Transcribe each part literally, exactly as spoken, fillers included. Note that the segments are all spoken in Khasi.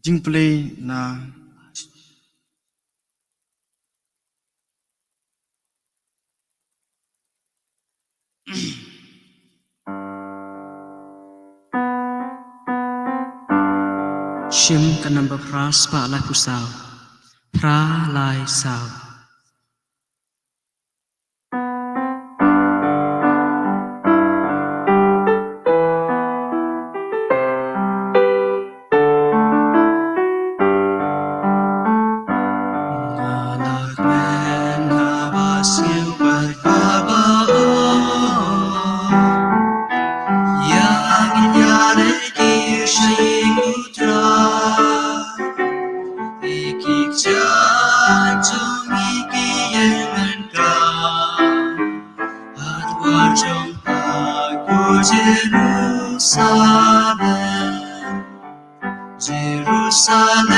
Jingpule na Shim ka namba phra spah lai phew saw. Phra lai saw. Jerusalem, Jerusalem,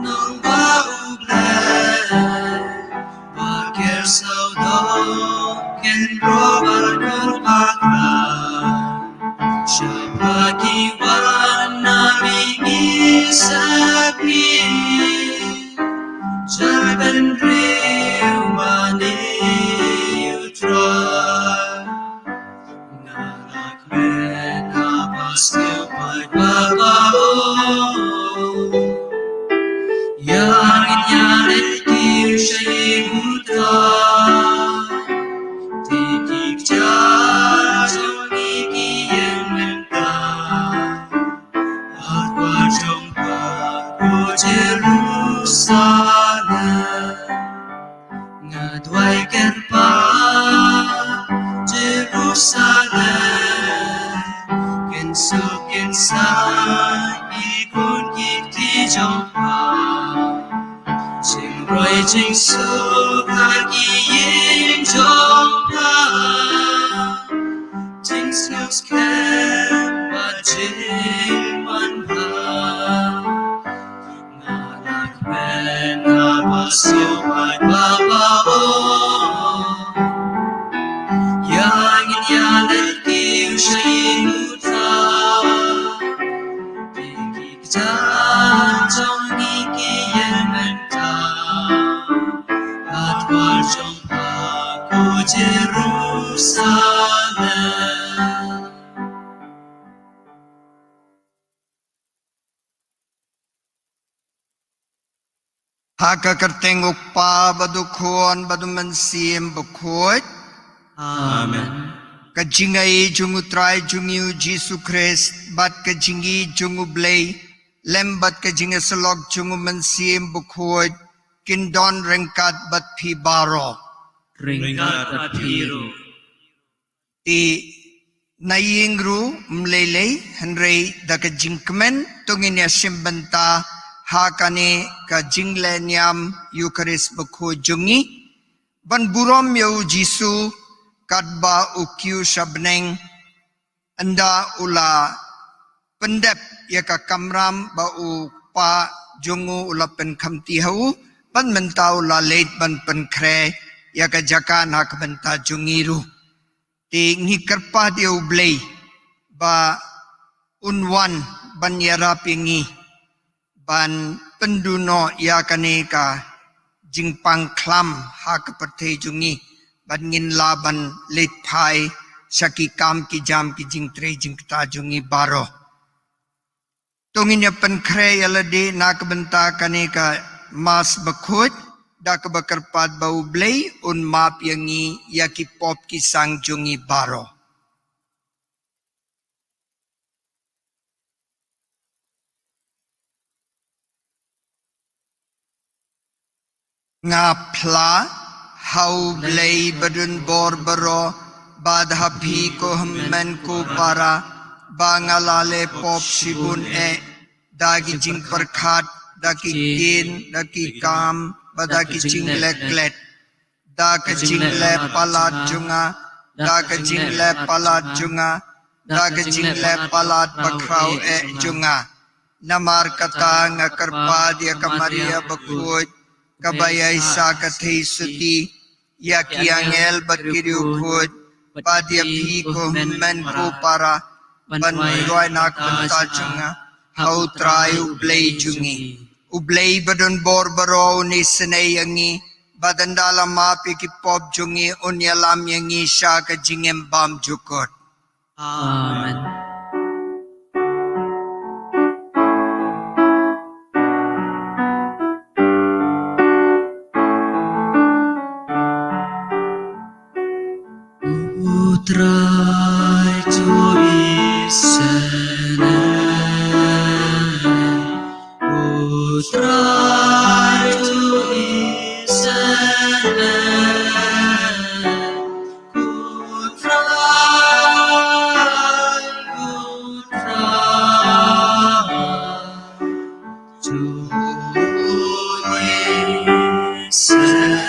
nong ba U Blei, ba ker sawdong ken robar kor bakla. Shaba ki wan na mi ngi sapi, jaben riu mani U Trai. Nga lak men ha ba sngewbha ba ba o. Ïa ngin ïa leit kiew sha ïing U Trai. Te ki kjat jong ngi ki ïeng mynta. Haba jong pha ko Jerusalem. Nga duwai kyrpad Jerusalem, kin suk kin saiñ ki khun ki kti jong pha. Jingroi jingsuk ha ki ïing jong pha. Jingsngewskhem bad jingwanpha. Nga lak men ha ba sngewbha ba ba o. Ïa ngin ïa leit kiew sha ïing U Trai. Te ki kjat jong ngi ki ïeng mynta. Haba jong pha ko Jerusalem. Ha ka kyrteng U Kpa bad U Khun bad U Mynsiem Bakhuid. Amen. Ka jingïeit jong U Trai jong ngi U Jisu Khrist bad ka jingïeit jong U Blei lem bad ka jingïasyllok jong U Mynsiem Bakhuid kin don ryngkat bad phi baroh. Ryngkat bad phi ruh. Te na ïing ruh ym lei lei, hynrei da ka jingkmen to ngin ïa shim bynta ha kane ka jingleh niam Eukharist Bakhuid jong ngi, ban burom ïa U Jisu katba u kiew sha bneng, ynda u la pyndep ïa ka kamram ba U Kpa jong u u la pynkhamti ha u, bad mynta u la leit ban pynkhreh ïa ka jaka na ka bynta jong ngi ruh. Te ngi kyrpad ïa U Blei ba un wan ban ïarap ïa ngi ban pynduh noh ïa kane ka jingpang khlam ha ka pyrthei jong ngi, bad ngin lah ban leit phai sha ki kam ki jam ki jingtrei jingktah jong ngi baroh. To ngin ïa pynkhreh ïa lade na ka bynta kane ka Mass Bakhuid, da kaba kyrpad ba U Blei un map ïa ngi ïa ki pop ki sang jong ngi baroh. Nga phla ha U Blei badonbor baroh, bad ha phi ko hynmen ko para, ba nga la leh pop shibun eh, da ki jingpyrkhat, da ki ktien, da ki kam, bad da ki jingleh klet. Da ka jingleh palat jong nga, da ka jingleh palat jong nga, da ka jingleh palat bakhraw eh jong nga. Namar kata nga kyrpad ïa ka Maria Bakhuid, kaba ïai sa ka theisotti, ïa ki angel bad ki riewkhuid, bad ïa phi ko hynmen ko para, ban duwai na ka bynta jong nga. ha U Trai U Blei jong ngi. U Blei ba don bor baroh un isynei ïa ngi, bad ynda la map ïa ki pop jong ngi un ïalam ïa ngi sha ka jingim bymjukut. Amen. U Trai to isynei. U Trai to isynei. U Trai, U Trai. To isynei.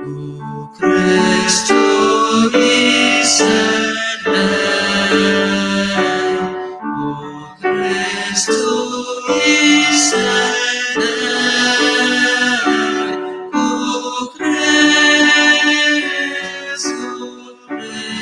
U Khrist to isynei. U Khrist to isynei. U Khrist, U Khrist.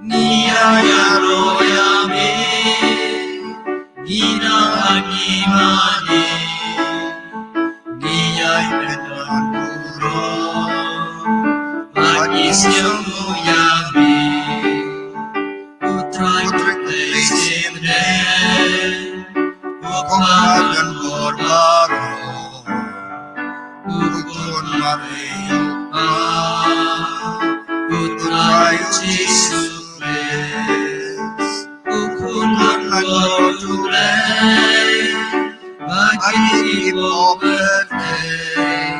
Ngi ïa ïaroh ïa me, ngi nang ha ngi mane, ngi ïai pynlong burom, bad ngi sngewnguh ïa me. U Trai, U Trai, U Trai, U Trai, U Kpa ba don bor baroh. U Khun Mari, U Kpa, U Trai, U Jisu Khrist, U Khun langor U Blei, ba kit ki pop pyrthei,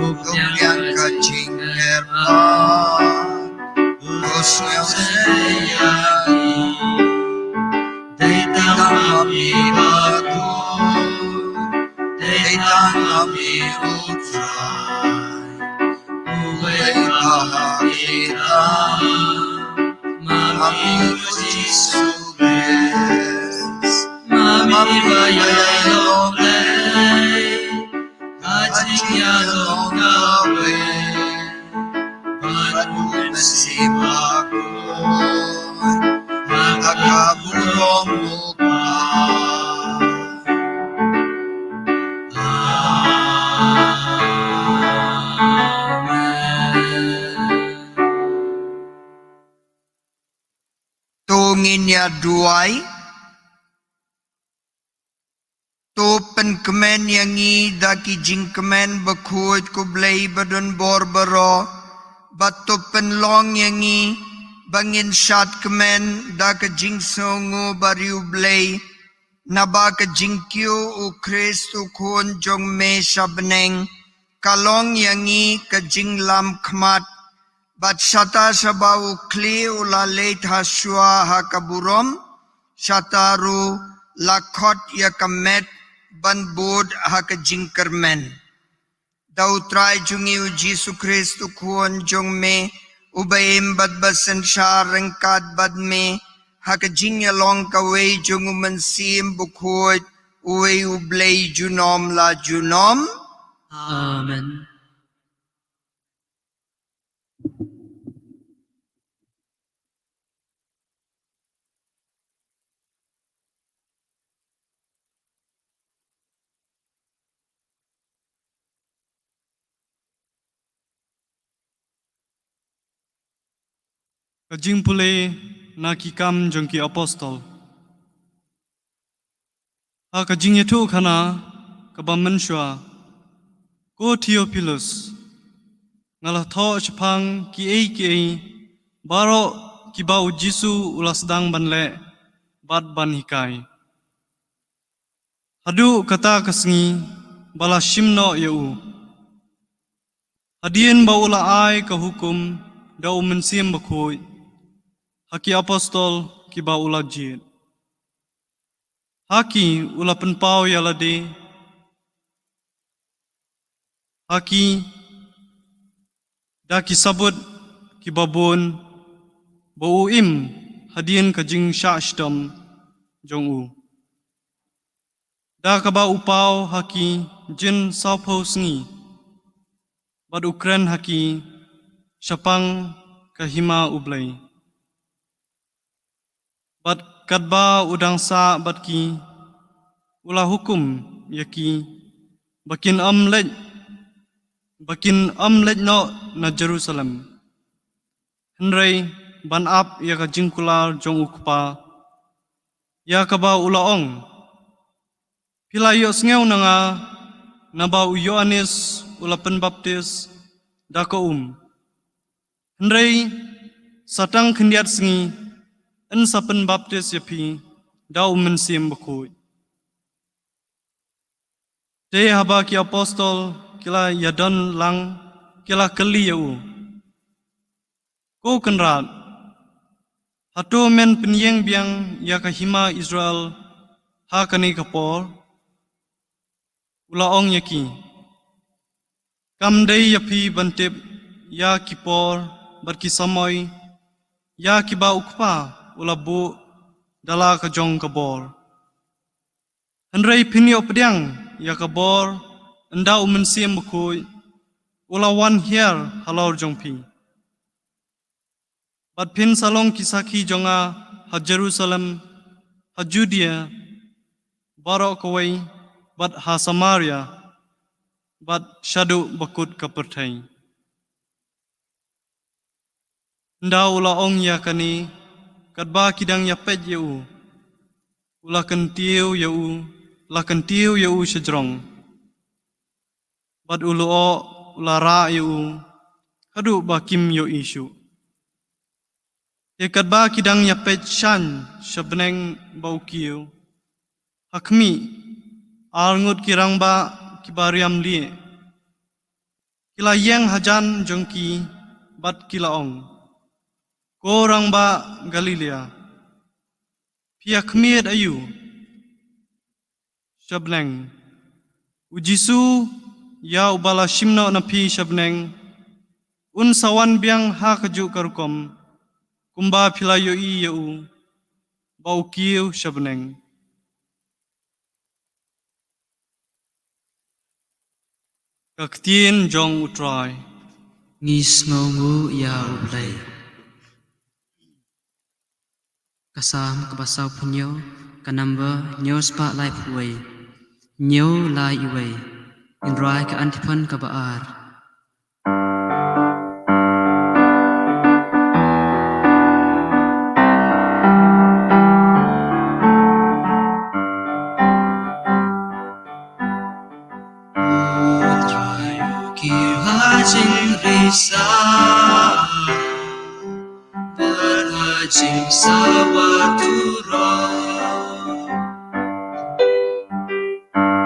u pdiang ka jingkyrpad, u sngewsih ïa ngi. Dei tang ma me bakhuid, dei tang ma me U Trai, uwei uba ha kita, ma me U Jisu Khrist, ma me ba ïaid long Blei, ka jingïalong kawei, bad U Mynsiem Bakhuid, ha ka burom U Kpa. Amen. To ngin ïa duwai. To pynkmen ïa ngi da ki jingkmen bakhuid ko Blei ba don bor baroh, bad to pynlong ïa ngi ba ngin shad kmen da ka jingsngewnguh bariewblei, naba ka jingkiew U Khrist U Khun jong me sha bneng, ka long ïa ngi ka jinglam khmat, bad shata shaba u khlieh u la leit ha shuwa ha ka burom, shata ruh la khot ïa ka met ban bud ha ka jingkyrmen. Da U Trai jong ngi U Jisu Khrist U Khun jong me, uba im bad ba synshar ryngkat bad me, ha ka jingïalong kawei jong U Mynsiem Bakhuid, uwei U Blei junom la junom. Amen. Ka jingpule na Ki Kam jong ki Apostol. Ha ka jingïathuhkhana kaba mynshuwa, ko Theophilus, nga la thoh shaphang kiei kiei baroh kiba U Jisu u la sdang ban leh bad ban hikai, haduh kata ka sngi ba la shim noh ïa u, hadien ba u la ai ka hukum da U Mynsiem Bakhuid ha ki apostol kiba u la jied. Ha ki u la pynpaw ïa lade, ha ki da ki sabut kiba bun ba u im hadien ka jingshah shitom jong u, da kaba u paw ha ki jin sawphew sngi, bad u kren ha ki shaphang ka hima U Blei. Bad katba u dang sah bad ki, u la hukum ïa ki ba kin ym leit, ba kin ym leit noh na Jerusalem, hynrei ban ap ïa ka jingkular jong U Kpa, ïa kaba u la ong: Phi la ïohsngew na nga naba u Ïoannis u la pynbaptis da ka um, hynrei sa tang khyndiat sngi yn sa pynbaptis ïa phi da U Mynsiem Bakhuid. Te haba ki apostol ki la ïadon lang, ki la kylli ïa u: Ko Kynrad, hato men pynïeng biang ïa ka hima Israel ha kane ka por? U la ong ïa ki: Kam dei ïa phi ban tip ïa ki por bad ki samoi ïa kiba U Kpa u la buh da la ka jong ka bor. Hynrei phin ïoh pdiang ïa ka bor ynda U Mynsiem Bakhuid u la wan hiar halor jong phi. Bad phin sa long ki sakhi jong nga ha Jerusalem, ha Judea baroh kawei, bad ha Samaria, bad shaduh ba kut ka pyrthei. Ynda u la ong ïa kane, katba ki dang ïapeit ïa u, u la kyntiew ïa u, la kyntiew ïa u shajrong, bad u lyoh u la rah ïa u haduh ba kim ïohi shuh. Te katba ki dang ïapeit shane sha bneng ba u kiew, ha khmih, ar ngut ki rangbah kiba riam lieh ki la ïeng hajan jong ki bad ki la ong: Ko rangbah Galilaia, phi ïakhmih aïu sha bneng? U Jisu ïa uba la shim noh na phi sha bneng, un sa wan biang ha kajuh ka rukom kumba phi la ïohi ïa u ba u kiew sha bneng. Ka ktien jong U Trai. Ngi sngewnguh ïa U Blei. Ka Salm kaba sawphew hynñiew, ka number hynñiew spah laiphew wei. Hynñiew lai iwei. Ngin rwai ka Antiphon kaba ar. U Trai u kiew ha jingrisa, bad ha jingsawa turok.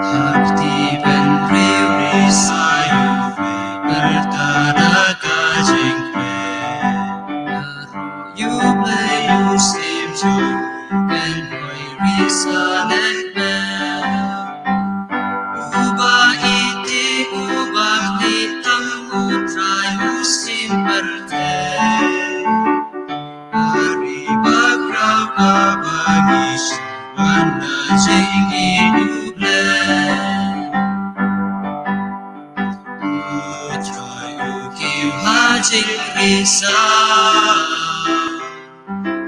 Ha kti bynriew risa ïa u Blei, pyrta da ka jingkmen. Ïa u Blei u Syiem jong u, pynroi risa lehbeiñ. Uba iti, uba iti tam, U Trai u Syiem pyrthei. Ka ri bakhraw kaba ngi shu wan na jingïeit U Blei. U Trai u kiew ha jingrisa,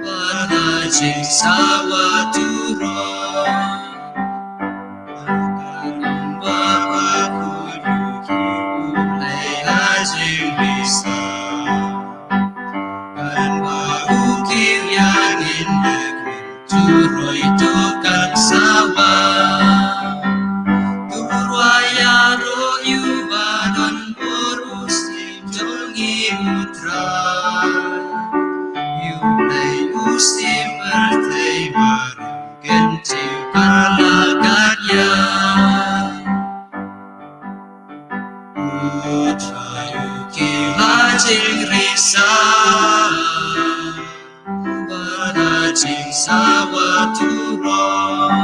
bad ha jingsawa turok. Turoi to kan sawa. Turoi ïaroh ïa u ba don bor u sim jong ngi u Trai. Ïa u Blei u sim pyrthei barim kynthei ka la kat ïa. U Trai u kiew ha jingrisah bad ha jingsawa turoi.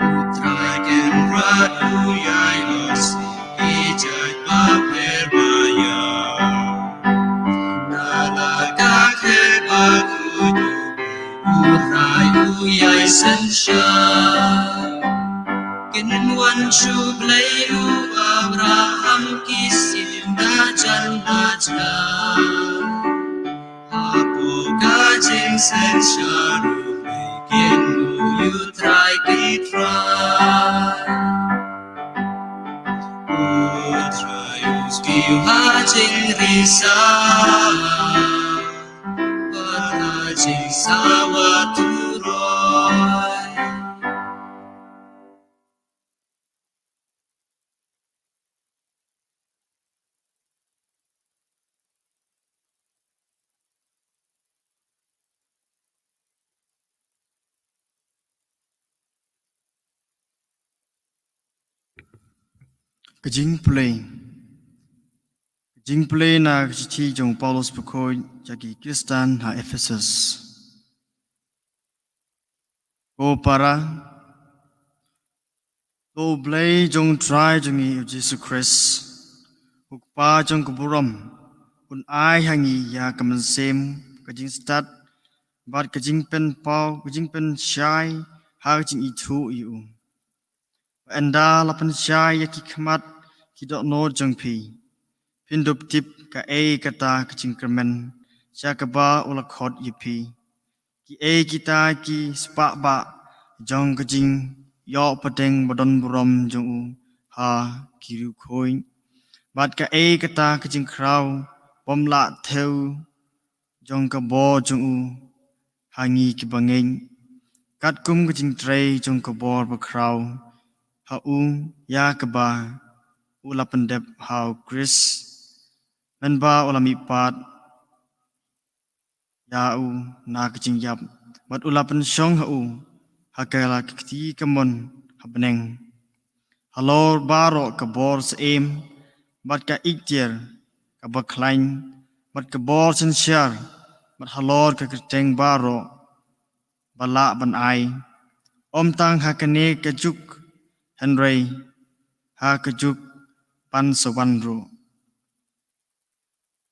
U Trai Kynrad u ïai lor sha ki jait bapher ba ïaid na la ka khet bakhuid. U Trai u ïai synshar. Kin wan shu Blei u Abraham ki sim da jan da jan. Hapoh ka jingsynshar u Blei kin ïa u Trai ki trai. U Trai u kiew ha jingrisah bad ha jingsawa turoi. Ka jingpule. Ka jingpule na ka shithi jong u Paulus bakhuid ïa ki Khristan ha Ephesus. Ko para, to u Blei jong u Trai jong ngi u Jisu Khrist, u Kpa jong ka burom, un ai ha ngi ïa ka mynsiem ka jingstad bad ka jingpynpaw, ka jingpynshai ha ka jingithuh ïa u. Ba ynda la pynshai ïa ki khmat ki dohnud jong phi, phin dup tip kaei kata ka jingkyrmen sha kaba u la khot ïa phi. Kiei kita ki spah bah jong ka jingïoh pateng ba don burom jong u ha ki riewkhuid. Bad kaei kata ka jingkhraw bym lah thew jong ka bor jong u ha ngi kiba ngeit, katkum ka jingtrei jong ka bor bakhraw ha u ïa kaba u la pyndep ha u Khrist, mynba u la mihpat ïa u na ka jingïap, bad u la pynshong ha u ha ka la ka kti kamon ha bneng. Halor baroh ka bor syiem bad ka ikhtiar kaba khlaiñ bad ka bor synshar, bad halor ka kyrteng baroh ba lah ban ai, ym tang ha kane ka juk, hynrei ha ka juk ban sa wan ruh.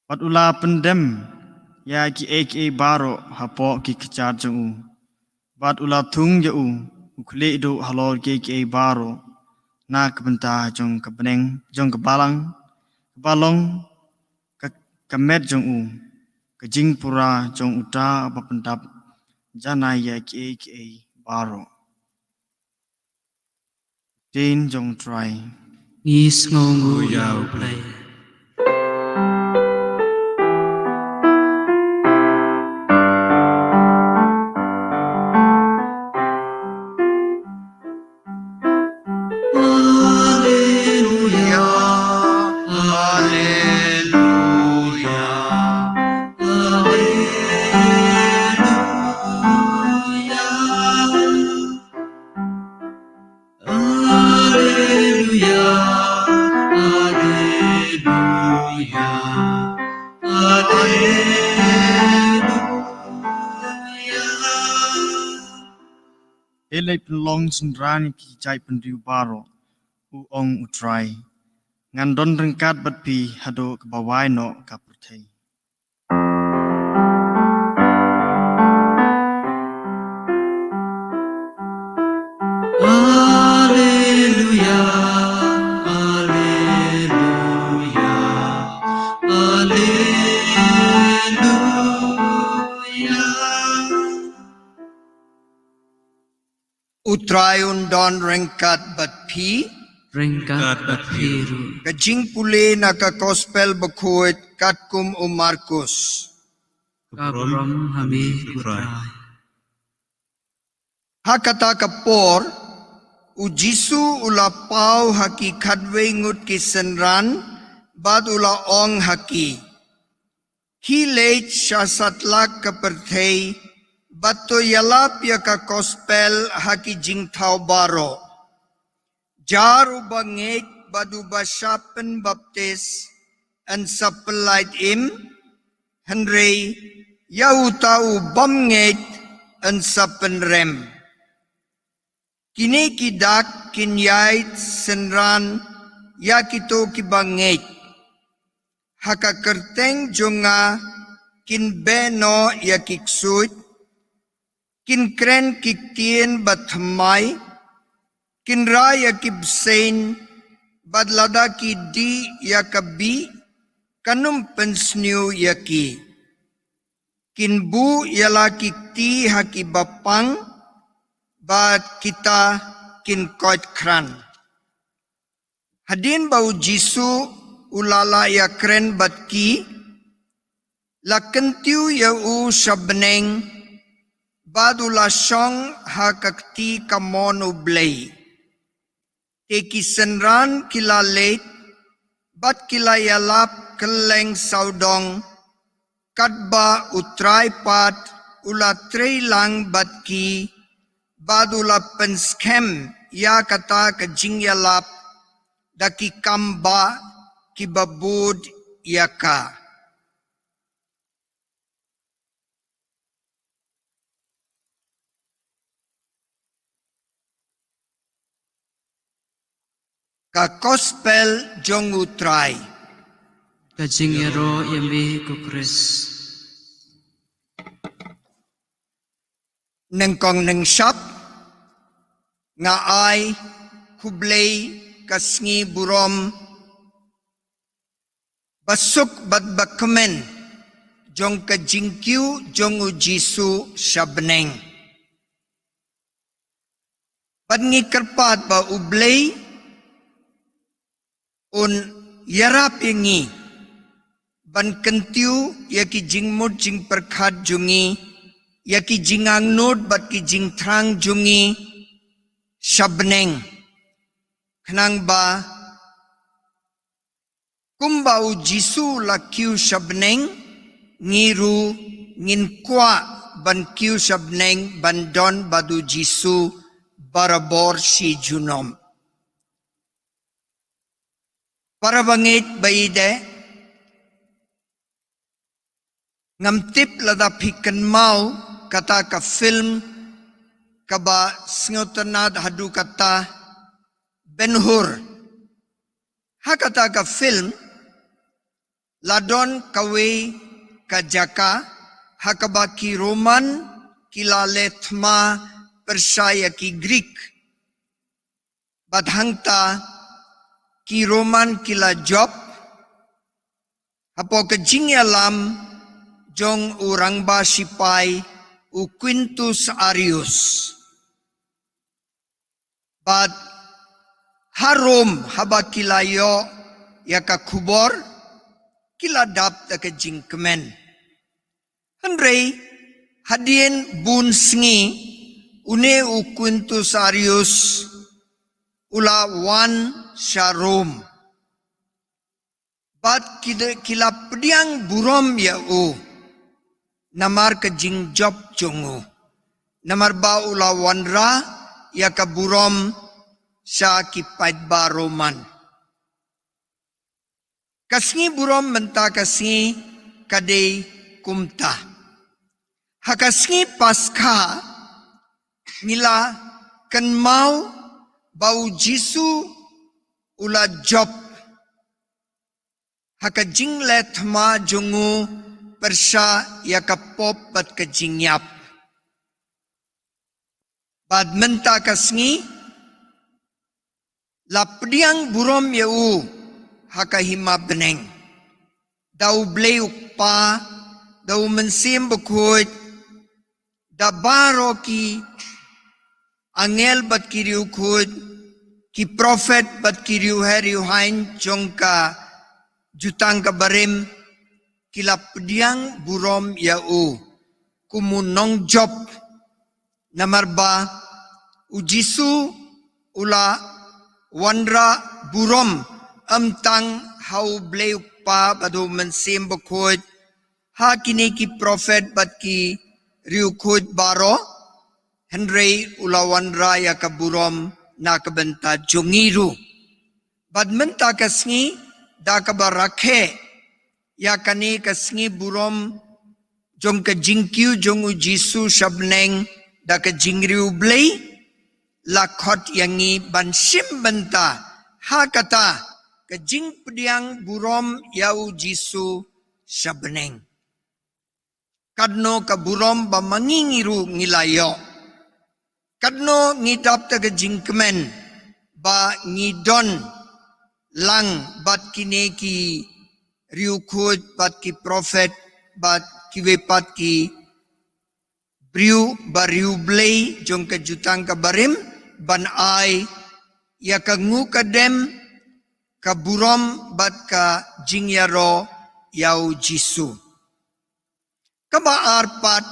Bad u la pyndem ïa kiei kiei baroh hapoh ki kjat jong u. Bad u la thung ïa u u khlieh duh halor kiei kiei baroh na ka bynta jong ka bneng, jong ka balang, kaba long ka, ka met jong u, ka jingpura jong uta uba pyndap janai ïa kiei kiei baroh. Ktien jong u Trai. Ngi sngewnguh ïa u Blei. Alleluia, alleluia, alleluia. Alleluia, alleluia, alleluia. Hei leit pynlong synran ïa ki jaitbynriew baroh, u ong u Trai. Ngan don ryngkat bad phi haduh kaba wai noh ka pyrthei. Alleluia, alleluia, alleluia. U Trai un don ryngkat bad phi. Ryngkat bad phi ruh. Ka jingpule na ka Gospel bakhuid katkum u Markus. Ka burom ha me, ko Trai. Ha kata ka por, u Jisu u la paw ha ki khatwei ngut ki synran, bad u la ong ha ki: Khie leit sha satlak ka pyrthei, bad to ïalap ïa ka gospel ha ki jingthaw baroh. Jar uba ngeit bad uba shah pynbaptis yn sa pynlait im, hynrei ïa uta u bym ngeit yn sa pynrem. Kine ki dak kin ïaid synran ïa kito kiba ngeit. Ha ka kyrteng jong nga kin beh noh ïa ki ksuid, kin kren ki ktien ba thymmai, kin rah ïa ki bseiñ, bad lada ki dih ïa ka bih, kan ym pynsniew ïa ki. Kin buh ïa la ki kti ha kiba pang, bad kita kin koit khran. Hadien ba u Jisu u la lah ïakren bad ki, la kyntiew ïa u sha bneng, bad u la shong ha ka kti kamon U Blei. Te ki synran ki la leit, bad ki la ïalap kylleng sawdong, katba U Trai pat u la trei lang bad ki, bad u la pynskhem ïa kata ka jingïalap da ki kam ba kiba bud ïa ka. Ka Gospel jong U Trai. Ka jingïaroh ïa me, ko Khrist. Nyngkong nyngshap, nga ai khublei ka sngi burom ba suk bad ba kmen jong ka jingkiew jong U Jisu sha bneng. Bad ngi kyrpad ba U Blei un ïarap ïa ngi ban kyntiew ïa ki jingmut jingpyrkhat jong ngi, ïa ki jingangnud bad ki jingthrang jong ngi sha bneng, khnang ba kumba U Jisu la kiew sha bneng, ngi ruh ngin kwah ban kiew sha bneng ban don bad U Jisu barabor shi junom. Para bangeit ba ïeit, ngam tip lada phi kynmaw kata ka film kaba sngewtynnad haduh katta, Ben Hur. Ha kata ka film la don kawei ka jaka ha kaba ki Roman ki la leh thma pyrshah ïa ki Greek. Bad hangta ki Roman ki la jop hapoh ka jingïalam jong u rangbah sipai, u Quintus Arius. Bad ha Rom haba ki la ïoh ïa ka khubor, ki la dap da ka jingkmen. Hynrei hadien bun sngi, une u Quintus Arius u la wan sha Rom. Bad ki de, ki la pdiang burom ïa u namar ka jingjop jong u, namar ba u la wanrah ïa ka burom sha ki paidbah Roman. Ka sngi burom mynta ka sngi ka dei kumta. Ha ka sngi Paskha ngi la kynmaw ba U Jisu u la jop ha ka jingleh thma jong u pyrshah ïa ka pop bad ka jingïap. Bad mynta ka sngi la pdiang burom ïa u ha ka hima bneng da U Blei U Kpa, da U Mynsiem Bakhuid, da baroh ki angel bad ki riewkhuid, ki prophet bad ki riewheh riewhaiñ jong ka Jutang ka Barim, ki la pdiang burom ïa u kum u nongjop. Namar ba u Jisu u la wanrah burom ym tang ha U Blei U Kpa bad U Mynsiem Bakhuid, ha kine ki prophet bad ki riewkhuid baroh, hynrei u la wanrah ïa ka burom na ka bynta jong ngi ruh. Bad mynta ka sngi, da kaba rakhe ïa kane ka sngi burom jong ka jingkiew jong u Jisu sha bneng da ka jingriewblei, la khot ïa ngi ban shim bynta ha kata ka jingpdiang burom ïa u Jisu sha bneng. Katno ka burom ba ma ngi ngi ruh ngi la ïoh. Katno ngi dap da ka jingkmen ba ngi don lang bad kine ki riewkhuid bad ki prophet bad kiwei pat ki briew ba riewblei jong ka jutang ka barim ban ai ïa ka nguh ka dem, ka burom bad ka jingïaroh ïa u Jisu. Kaba ar pat,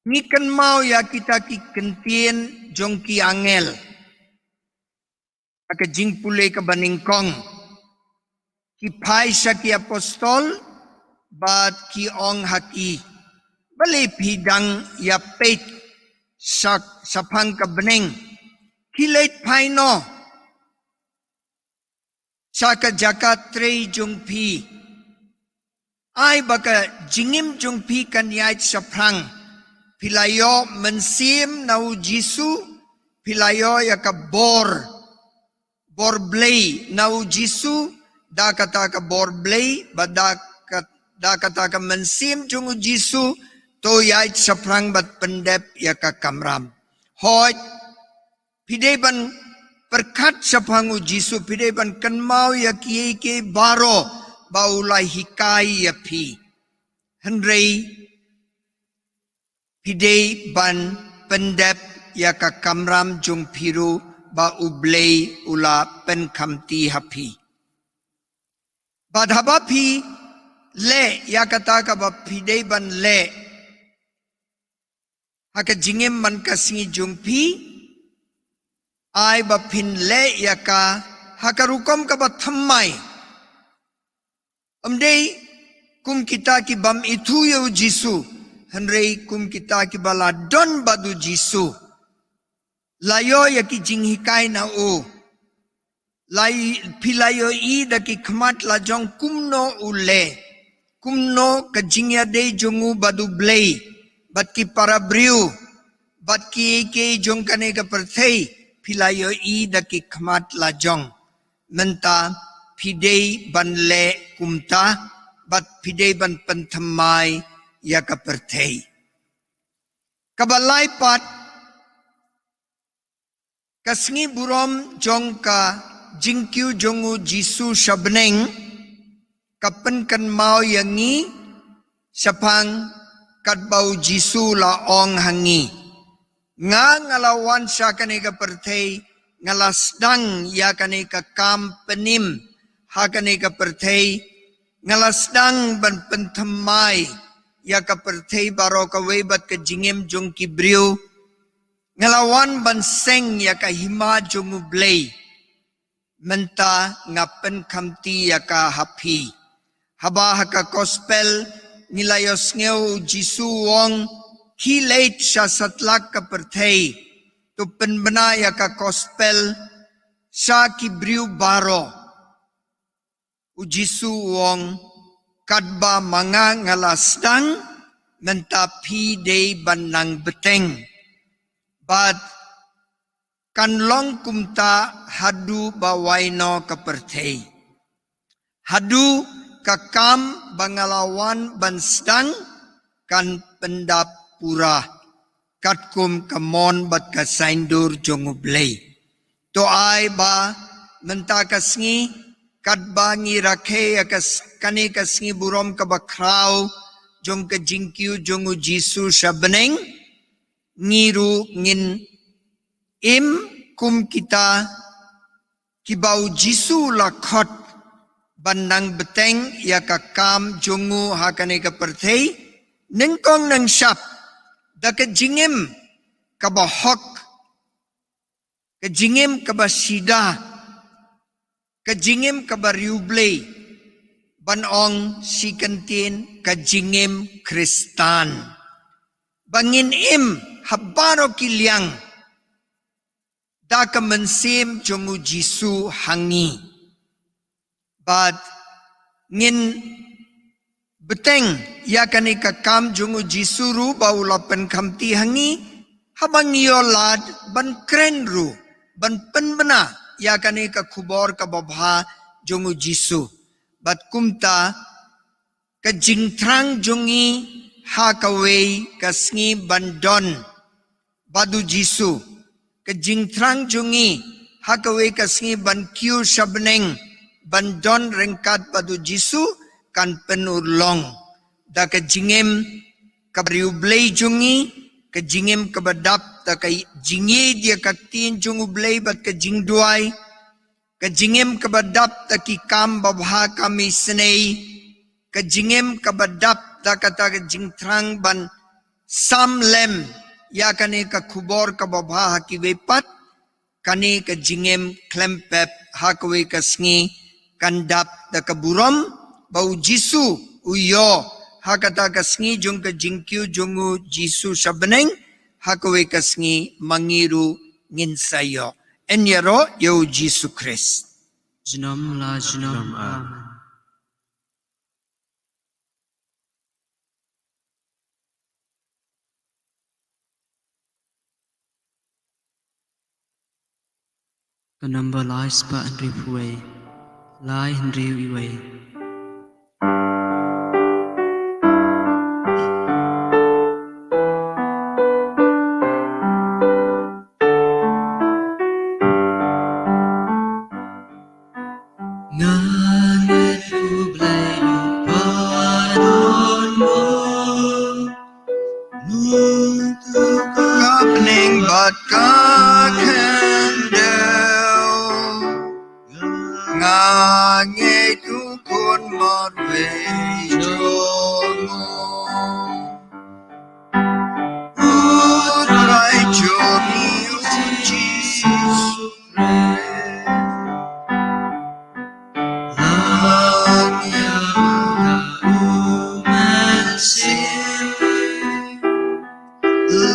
ngi kynmaw ïa kita ki kyntien jong ki angel ha ka jingpule kaba nyngkong. Ki phai sha ki apostol bad ki ong ha ki, balei phi dang ïa peit sha, shaphang ka bneng? Khie leit phai noh sha ka jaka trei jong phi. Ai ba ka jingim jong phi kan ïaid shaphrang. Phi la ïoh mynsiem na u Jisu, phi la ïoh ïa ka bor, bor Blei na u Jisu, da kata ka bor Blei, bad da ka, da kata ka mynsiem jong u Jisu, to ïaid shaphrang bad pyndep ïa ka kamram. Hooid, phi dei ban pyrkhat shaphang u Jisu, phi dei ban kynmaw ïa kiei kiei baroh ba u la hikai ïa phi. Hynrei phi dei ban pyndep ïa ka kamram jong phi ruh ba U Blei u la pynkhamti ha phi. Bad haba phi leh ïa kata kaba phi dei ban leh ha ka jingim man ka sngi jong phi, ai ba phin leh ïa ka ha ka rukom kaba thymmai. Ym dei kum kita ki bym ithuh ïa u Jisu, hynrei kum kita kiba la don bad u Jisu. La ïoh ïa ki jinghikai na u. La i-, phi la ïohi da ki khmat lajong kumno u leh, kumno ka jingïadei jong u bad U Blei, bad ki para briew, bad kiei kiei jong kane ka pyrthei, phi la ïohi da ki khmat lajong. Mynta phi dei ban leh kumta, bad phi dei ban pynthymmai ïa ka pyrthei. Kaba lai pat, ka sngi burom jong ka jingkiew jong u Jisu sha bneng, ka pynkynmaw ïa ngi shaphang katba u Jisu la ong ha ngi. Nga, nga la wan sha kane ka pyrthei, nga la sdang ïa kane ka kam pynim ha kane ka pyrthei, nga la sdang ban pynthymmai ïa ka pyrthei baroh kawei bad ka jingim jong ki briew. Nga la wan ban seng ïa ka hima jong U Blei. Mynta nga pynkhamti ïa ka ha phi. Haba ha ka gospel ngi la ïohsngew u Jisu u ong, khie leit sha satlak ka pyrthei, to pynbna ïa ka gospel sha ki briew baroh. U Jisu u ong, katba ma nga nga la sdang, mynta phi dei ban nang bteng. Bad kan long kumta haduh ba wai noh ka pyrthei. Haduh ka kam ba nga la wan ban sdang kan pyndap pura, katkum ka mon bad ka saiñdur jong U Blei. To ai ba mynta ka sngi, katba ngi rakhe ïa ka s-, kane ka sngi burom kaba khraw jong ka jingkiew jong u Jisu sha bneng, ngi ruh ngin im kum kita kiba u Jisu u la khot ban nang bteng ïa ka kam jong u ha kane ka pyrthei, nyngkong nyngshap da ka jingim kaba hok, ka jingim kaba sida, ka jingim kaba riewblei, ban ong shi kyntien ka jingim Khristan. Ba ngin im ha baroh ki liang da ka mynsiem jong u Jisu ha ngi. Bad ngin bteng ïa kane ka kam jong u Jisu ruh ba u la pynkhamti ha ngi, haba ngi ïoh lad ban kren ruh, ban pynbna ïa kane ka khubor kaba bha jong u Jisu. Bad kumta ka jingthrang jong ngi ha kawei ka sngi ban don bad u Jisu, ka jingthrang jong ngi ha kawei ka sngi ban kiew sha bneng ban don ryngkat bad u Jisu, kan pynurlong da ka jingim kaba riewblei jong ngi, ka jingim kaba dap da ka jingïeit ïa ka ktien jong u Blei bad ka jingduwai, ka jingim kaba dap da ki kam babha kam isynei, ka jingim kaba dap da kata ka jingthrang ban sam lem ïa kane ka khubor kaba bha ha kiwei pat. Kane ka jingim khlem pep ha kawei ka sngi kan dap da ka burom ba u Jisu u ïoh ha kata ka sngi jong ka jingkiew jong u Jisu sha bneng, ha kawei ka sngi ma ngi ruh ngin sa ïoh. Yn ïaroh ïa u Jisu Khrist. Junom la junom. Amen. Ka number lai spah hynriew phew wei. Lai hynriew wei. Nga ngeit U Blei u paidbah mo. Nungtu ka bneng bad ka khyndew. Nga ngeit U Khun marwei jong u. U Trai jong ngi U Jisu Khrist. La ngi ïa u Mynsiem.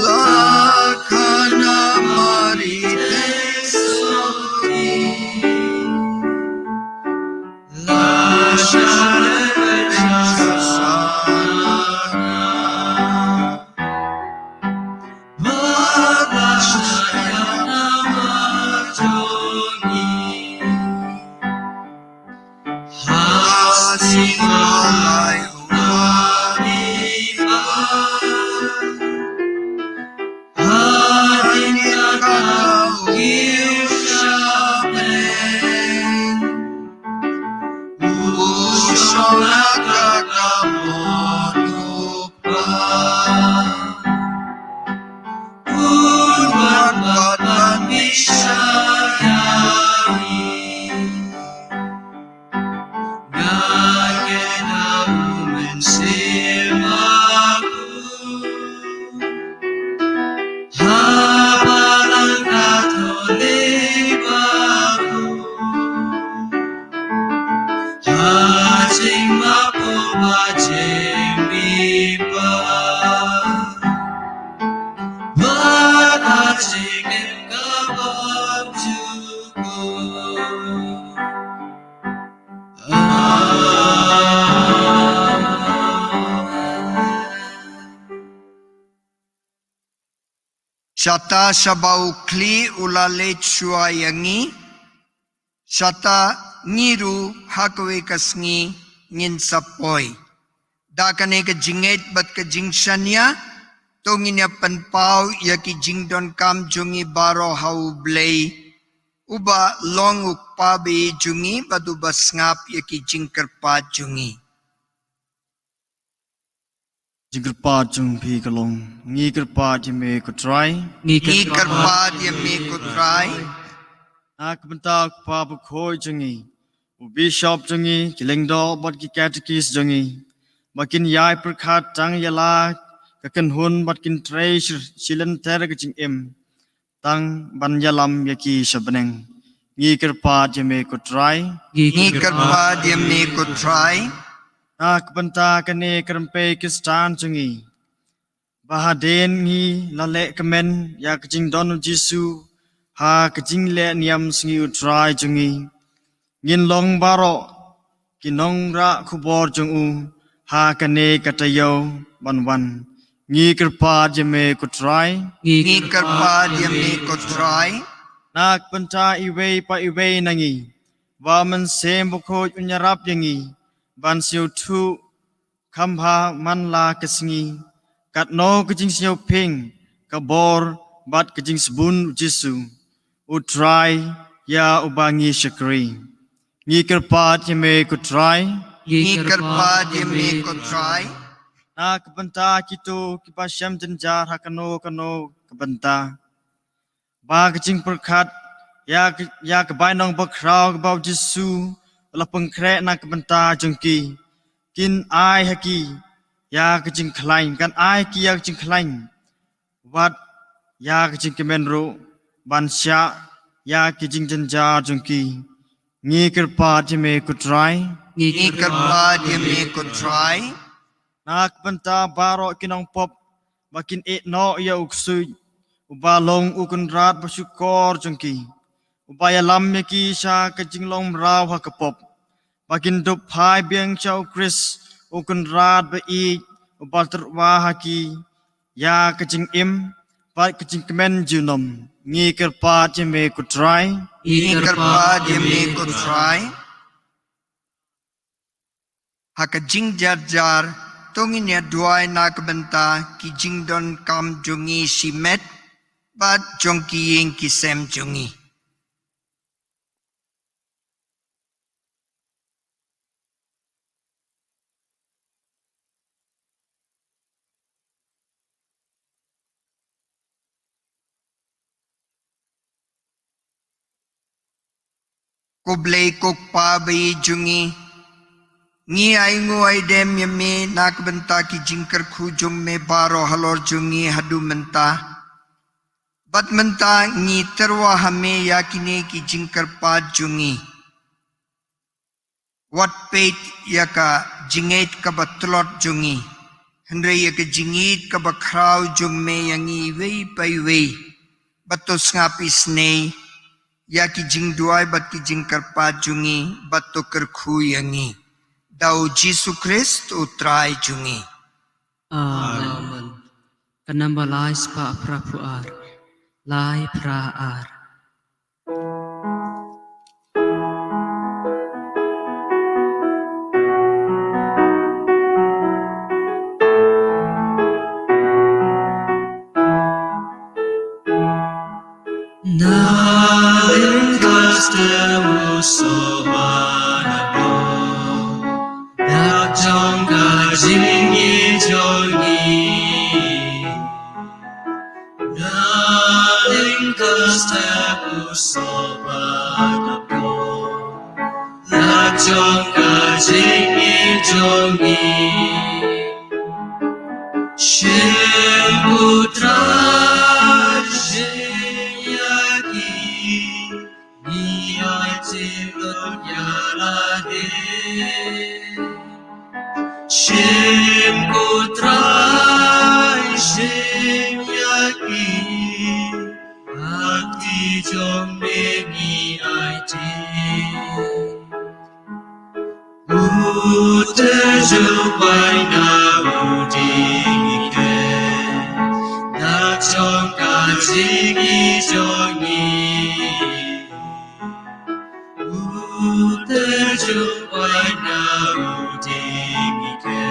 La khana Mari te sori. La shah ïa ka jingshah sah. Bad la shah ïa ka mar jong ngi. Ha sien ba lai u Mari ba. Hadien kata u kiew sha bneng. U shong ha ka kynhun u Kpa. Un wan bad ban bishar ïa ngi. Nga ngeit ha U Mynsiem Bakhuid. Ha Balang Katholik bakhuid. Ha jingmap bad jingmihpat. Bad ha jingim kabym jukut. Amen. Shata shaba u khlieh u la leit shuwa ïa ngi, shata ngi ruh ha kawei ka sngi ngin sa poi. Da kane ka jingngeit bad ka jingshaniah, to ngin ïa pynpaw ïa ki jingdonkam jong ngi baroh ha U Blei, uba long U Kpa ba ïeit jong ngi bad uba sngap ïa ki jingkyrpad jong ngi. Jingkyrpad jong phi ka long, ngi kyrpad ïa me ko Trai. Ngi kyrpad ïa me ko Trai. Na ka bynta U Kpa Bakhuid jong ngi, U bishop jong ngi, ki lyngdoh bad ki katekis jong ngi, ba kin ïai pyrkhat tang ïa la ka kynhun bad kin trei shi-, shilynter ka jingim, tang ban ïalam ïa ki sha bneng. Ngi kyrpad ïa me ko Trai. Ngi kyrpad ïa me ko Trai. Na ka bynta kane ka rympei Khristan jong ngi, ba hadien ngi la leh kmen ïa ka jingdon u Jisu ha ka jingleh niam sngi u Trai jong ngi, ngin long baroh ki nongrah khubor jong u ha kane ka taïew ban wan. Ngi kyrpad ïa me ko Trai. Ngi kyrpad ïa me ko Trai. Na ka bynta iwei pa iwei na ngi, ba Mynsiem Bakhuid un ïarap ïa ngi ban sngewthuh kham bha man la ka sngi katno ka jingsngewphieng, ka bor bad ka jingsbun u Jisu, u Trai ïa uba ngi shakri. Ngi kyrpad ïa me ko Trai. Ngi kyrpad ïa me ko Trai. Na ka bynta kito kiba shem jynjar ha kano kano ka bynta, ba ka jingpyrkhat ïa ka, ïa ka bainong bakhraw kaba u Jisu u la pynkhreh na ka bynta jong ki, kin ai ha ki ïa ka jingkhlaiñ, kan ai ha ki ïa ka jingkhlaiñ, wat ïa ka jingkmen ruh ban shah ïa ki jingjynjar jong ki. Ngi kyrpad ïa me ko Trai. Ngi kyrpad ïa me ko Trai. Na ka bynta baroh ki nongpop ba kin ïehnoh ïa u ksuid, uba long u Kynrad ba shukor jong ki, uba ïalam ïa ki sha ka jinglong mraw ha ka pop, ba kin dup phai biang sha u Khrist, u Kynrad ba ïeit, uba tyrwa ha ki ïa ka jingim bad ka jingkmen junom. Ngi kyrpad ïa me ko Trai. Ngi kyrpad ïa me ko Trai. Ha ka jingjarjar, to ngin ïa duwai na ka bynta ki jingdonkam jong ngi shimet bad jong ki ïing ki sem jong ngi. Ko Blei ko Kpa ba ïeit jong ngi, ngi ai nguh ai dem ïa me na ka bynta ki jingkyrkhu jong me baroh halor jong ngi haduh mynta. Bad mynta ngi tyrwa ha me ïa kine ki jingkyrpad jong ngi. Wat peit ïa ka jingngeit kaba tlot jong ngi, hynrei ïa ka jingngeit kaba khraw jong me ïa ngi iwei pa iwei. Bad to sngap isynei ïa ki jingduwai bad ki jingkyrpad jong ngi, bad to kyrkhu ïa ngi. Da u Jisu Khrist u Trai jong ngi. Amen. Ka namba lai spah phra phew ar. Lai phra ar. Na lyngkar step u sohba na bor, dak jong ka jingim jong ngi. Na lyngkar step u sohba na bor, dak jong ka jingim jong ngi. Shim u Trai, shim ïa ki, ngi aiti lut ïa lade. Shim u Trai, shim ïa ki, ha kti jong me ngi aiti. Uta u jubab na u ding ïa ki, dak jong ka jingim jong ngi. Uta u jubab na u ding ïa ki,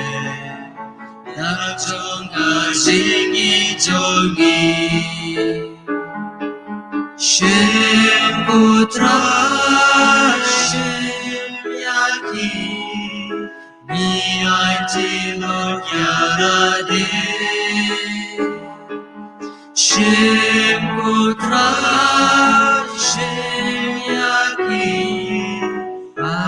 dak jong ka jingim jong ngi. Shim u Trai, shim ïa ki, ngi aiti lut ïa lade. Shim u Trai, shim ïa ki, ha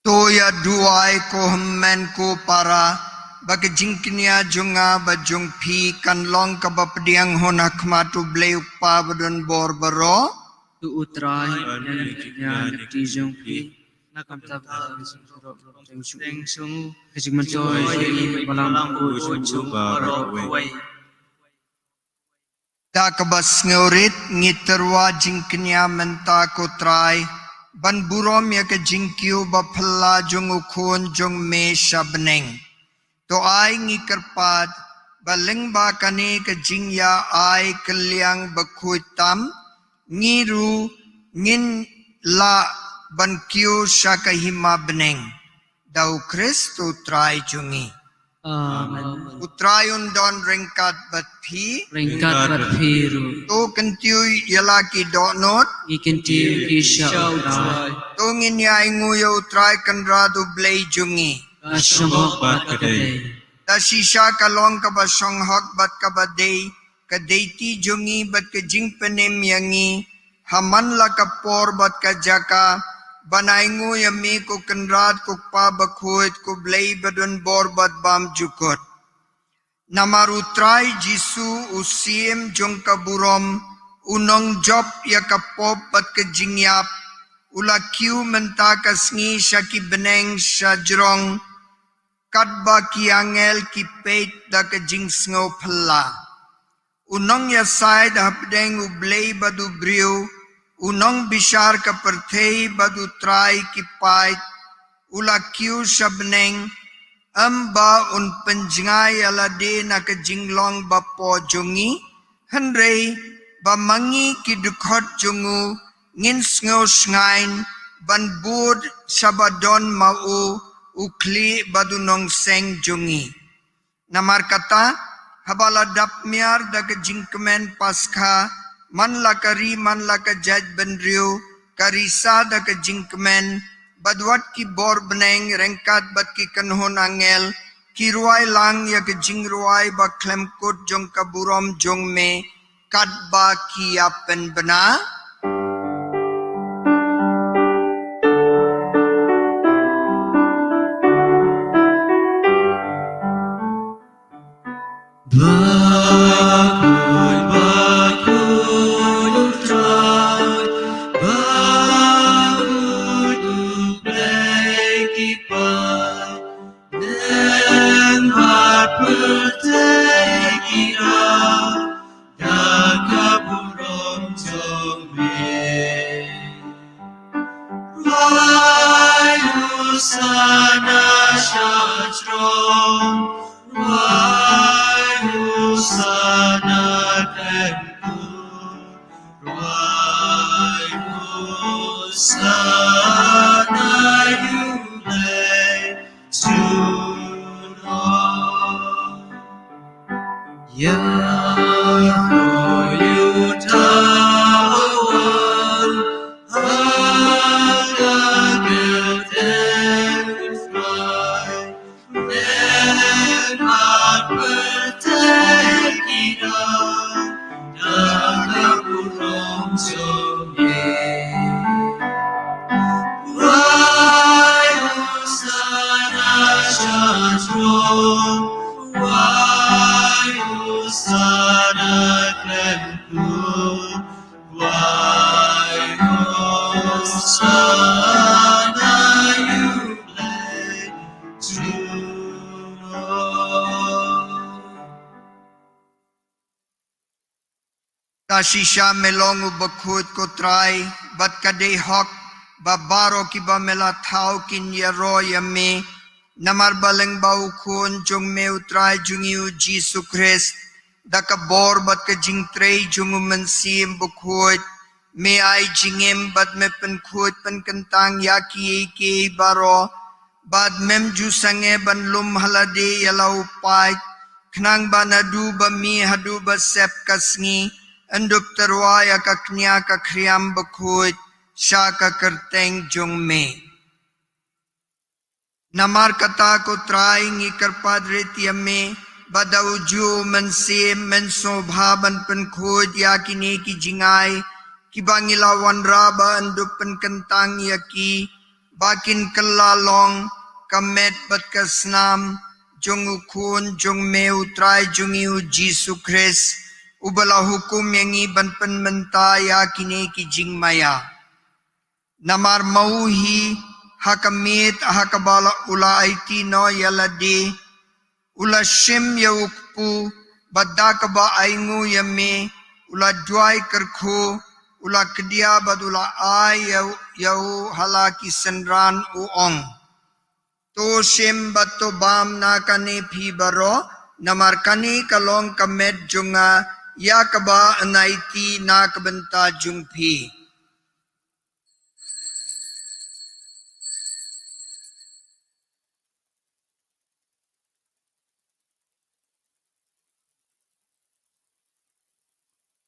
To ïa duwai ko hynmen ko para, ba ka jingkñia jong nga bad jong phi kan long kaba pdiang hun ha khmat U Blei U Kpa badonbor baroh. To U Trai, ïa ka jingkñia jong phi, na ka bynta ka jingmyntoi jong U Blei balang bakhuid baroh kawei. Da kaba sngewrit ngi tyrwa jingkñia mynta ko Trai, ban burom ïa ka jingkiew baphylla jong u Khun jong me sha bneng. To ai ngi kyrpad, ba lyngba kane ka jingïa ai kylliang bakhuid tam, ngi ruh ngin lah ban kiew sha ka hima bneng. Da U Khrist U Trai jong ngi. Amen. U Trai un don ryngkat bad phi. Ryngkat bad phi ruh. To kyntiew ïa la ki dohnud. Ngi kyntiew ki sha U Trai. To ngin ïa ainguh ïa U Trai Kynrad U Blei jong ngi. Ka shong hok bad ka dei. Da shisha ka long kaba shong hok bad kaba dei, ka dei ti jong ngi bad ka jingpynim ïa ngi, ha man la ka por bad ka jaka, ban ainguh ïa me ko Kynrad ko Kpa bakhuid ko Blei badonbor bad bymjukut. Namar U Trai Jisu u Syiem jong ka burom, u nongjop ïa ka pop bad ka jingïap, u la kiew mynta ka sngi sha ki bneng sha jrong, katba ki angel ki peit da ka jingsngewphylla. U nongïasaid hapdeng U Blei bad u briew, u nongbishar ka pyrthei bad U Trai ki paid, u la kiew sha bneng, ym ba un pynjngai ïa lade na ka jinglong bapoh jong ngi, hynrei ba ma ngi ki dkhot jong u, ngin sngewshngaiñ ban bud sha ba don ma u, u khlieh bad u nongseng jong ngi. Namar kata, haba la dap miar da ka jingkmen Paskha, man la ka ri man la ka jaitbynriew, ka risa da ka jingkmen, bad wat ki bor bneng ryngkat bad ki kynhun angel, ki rwai lang ïa ka jingrwai bakhlem kut jong ka burom jong me, katba ki ïa pynbna. Bakhuid, bakhuid U Trai, bakhuid U Blei ki paid, lem bad pyrthei ki rai da ka burom jong me. Rwai Hosana sha jrong, rwai Hosana khlem kut, rwai Hosana ïa U Blei jong ngi. Ïa ko Juda bawan ha ka kyrteng Trai, lem bad pyrthei ki rai da ka burom jong me. Rwai Hosana sha jrong, rwai Hosana khlem kut, rwai Hosana ïa U Blei jong ngi. Ta shisha me long u bakhuid ko Trai, bad ka dei hok ba baroh kiba me la thaw kin ïaroh ïa me, namar ba lyngba u Khun jong me u Trai jong ngi u Jisu Khrist, da ka bor bad ka jingtrei jong u Mynsiem Bakhuid, me ai jingim bad me pynkhuid pynkyntang ïa kiei kiei baroh, bad mem ju sangeh ban lum ha lade ïa la u paid, khnang ba naduh ba mih haduh ba sep ka sngi, yn dup tyrwa ïa ka kñia ka khriam bakhuid sha ka kyrteng jong me. Namar kata ko Trai ngi kyrpad rit ïa me, ba da ujuh u Mynsiem men sngewbha ban pynkhuid ïa kine ki jingai, kiba ngi la wanrah ba yn dup pynkyntang ïa ki, ba kin kylla long ka met bad ka snam jong u Khun jong me, u Trai jong ngi u Jisu Khrist, uba la hukum ïa ngi ban pynmynta ïa kine ki jingmaïa. Namar ma u hi, ha ka miet ha kaba la, u la aiti noh ïa lade, u la shim ïa u kpu, bad da kaba ainguh ïa me, u la duwai kyrkhu, u la kdiah bad u la ai ïa u, ïa u ha la ki synran, u ong: To shim bad to bam na kane phi baroh, namar kane ka long ka met jong nga, ïa kaba yn aiti na ka bynta jong phi.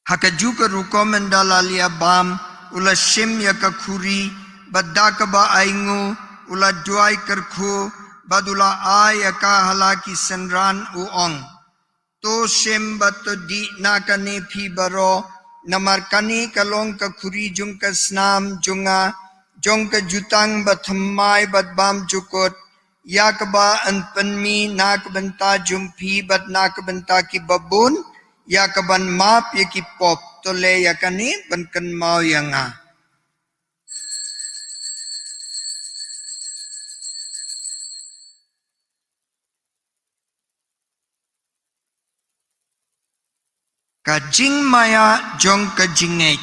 Ha kajuh ka rukom, ynda la liah bam, u la shim ïa ka khuri, bad da kaba ainguh, u la duwai kyrkhu, bad u la ai ïa ka ha la ki synran, u ong: To shim bad to dih na kane phi baroh, namar kane ka long ka khuri jong ka snam jong nga, jong ka jutang bathymmai bad bymjukut, ïa kaba yn pynmih na ka bynta jong phi bad na ka bynta kiba bun, ïa kaban map ïa ki pop. To leh ïa kane ban kynmaw ïa nga. Ka jingmaïa jong ka jingngeit.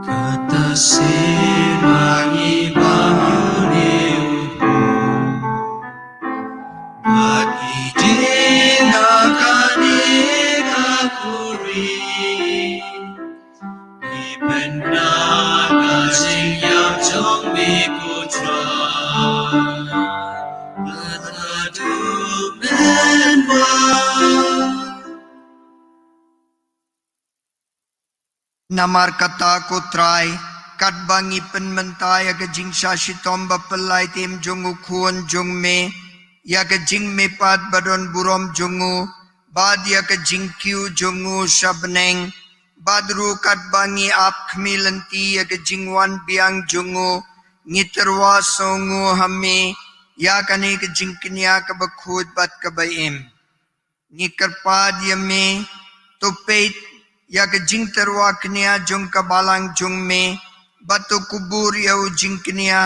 Kata seh ma ngi bam ïa une u Khun, bad ngi dih na kane ka khuri. Ngi pynbna ka jingïap jong me, ko Trai, bad haduh mynba. Namar kata, ko Trai, katba ngi pynmynta ïa ka jingshah shitom bapyllait im jong u Khun jong me, ïa ka jingmihpat badonburom jong u, bad ïa ka jingkiew jong u sha bneng, bad ruh katba ngi ap khmih lynti ïa ka jingwan biang jong u, ngi tyrwa sngewnguh ha me ïa kane ka jingkñia kaba khuid bad kaba im. Ngi kyrpad ïa me, to peit ïa ka jingtyrwa kñia jong ka balang jong me, bad to kubur ïa u jingkñia,